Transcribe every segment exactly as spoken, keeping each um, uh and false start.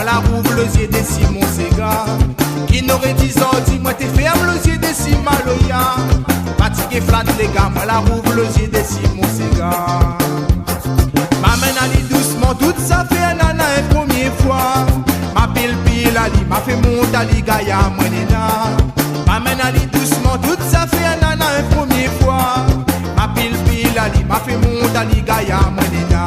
La rouv lo zié dési mon séga. Ki noré di zordi, moin té fèrm lo zié dési maloya. Fatigé flat lé ga, moin la rouv lo zié dési mon séga. Ma amenn ali dousman, tout sa fé nana in promié foi. Ma pil pil ali, ma fé mont ali gayar moin néna. Ma amenn ali dousman, tout sa fé nana in promié foi. Ma pil pil ali, ma fé mont ali gayar moin néna.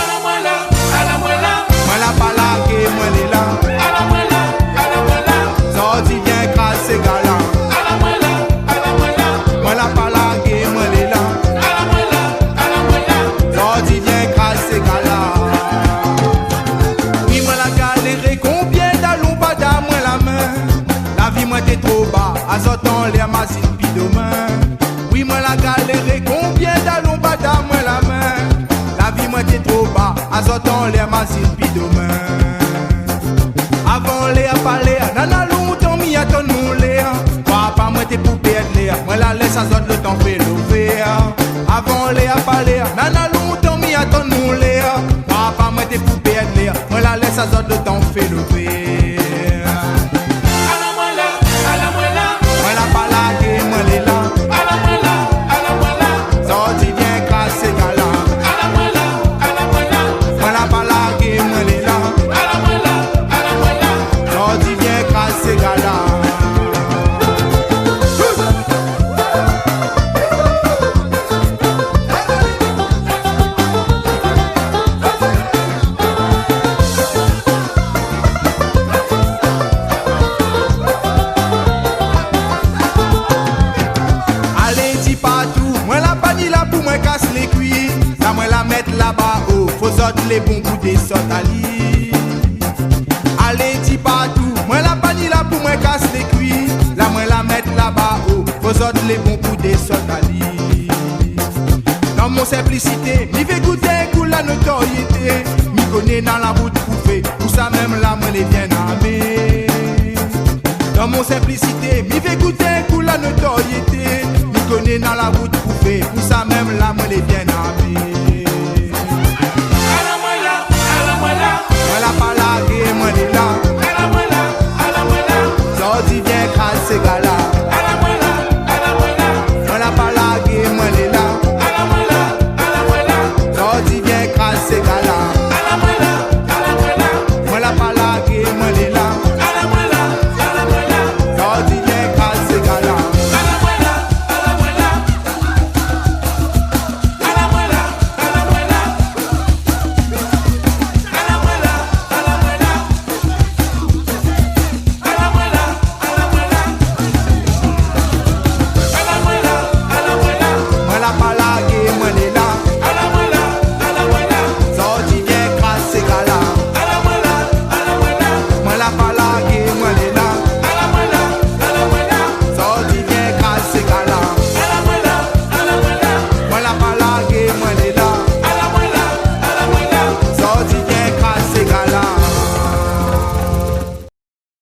Ala moin la, ala moin la. Moin la pa largé, moin lé la. Ala moin la, ala moin la. Zordi vien kraz séga la. Ala moin la, ala moin la. Moin la pa largé, moin lé la. Ala moin la, ala moin la. Zordi vien kraz séga la. Wi, moin la galéré, konbien dalon pa dan moin la min. La vi moin té tro ba, azot anlèr mazine pi domin. Wi, moin la galéré, konbien dalon pa dan moin la min. La vi moin té tro ba, azot anlèr mazine pi domin. Avan lèr pa lèr, nana lontan mi atann mon lèr. Kroi pa moin té pou pèrd lèr, moin la lès azot lo tan fé lo fèr. Avan lèr pa lèr, nana lontan mi atann mon lèr. Kroi pa moin té pou pèrd lèr, moin la lès azot lo tan fé lo fèr. Ala moin la, ala moin la. Moin la pa largé, moin lé la. Ala moin la, ala moin la. Zordi vien kraz séga la. Ala moin la, ala moin la. Moin la pa largé, moin lé la. Ala moin la, ala moin la. Zordi vien kraz séga la. Alé di partou, moin la pa ni la pou moin kas lé kui. La moin la mèt laba o, fo zot lé bon pou désot ali. Alé di partou, moin la pa ni la pou moin kas lé kui. La moin la mèt laba o, fo zot lé bon pou désot ali. Dan mon sinplisité, mi vé gout in kou la notoriété. Mi koné nana la rout pou fé, pou sa mèm la moin lé bien armé. Dan mon sinplisité, mi vé gout in kou la notoriété. Mi koné nana la rout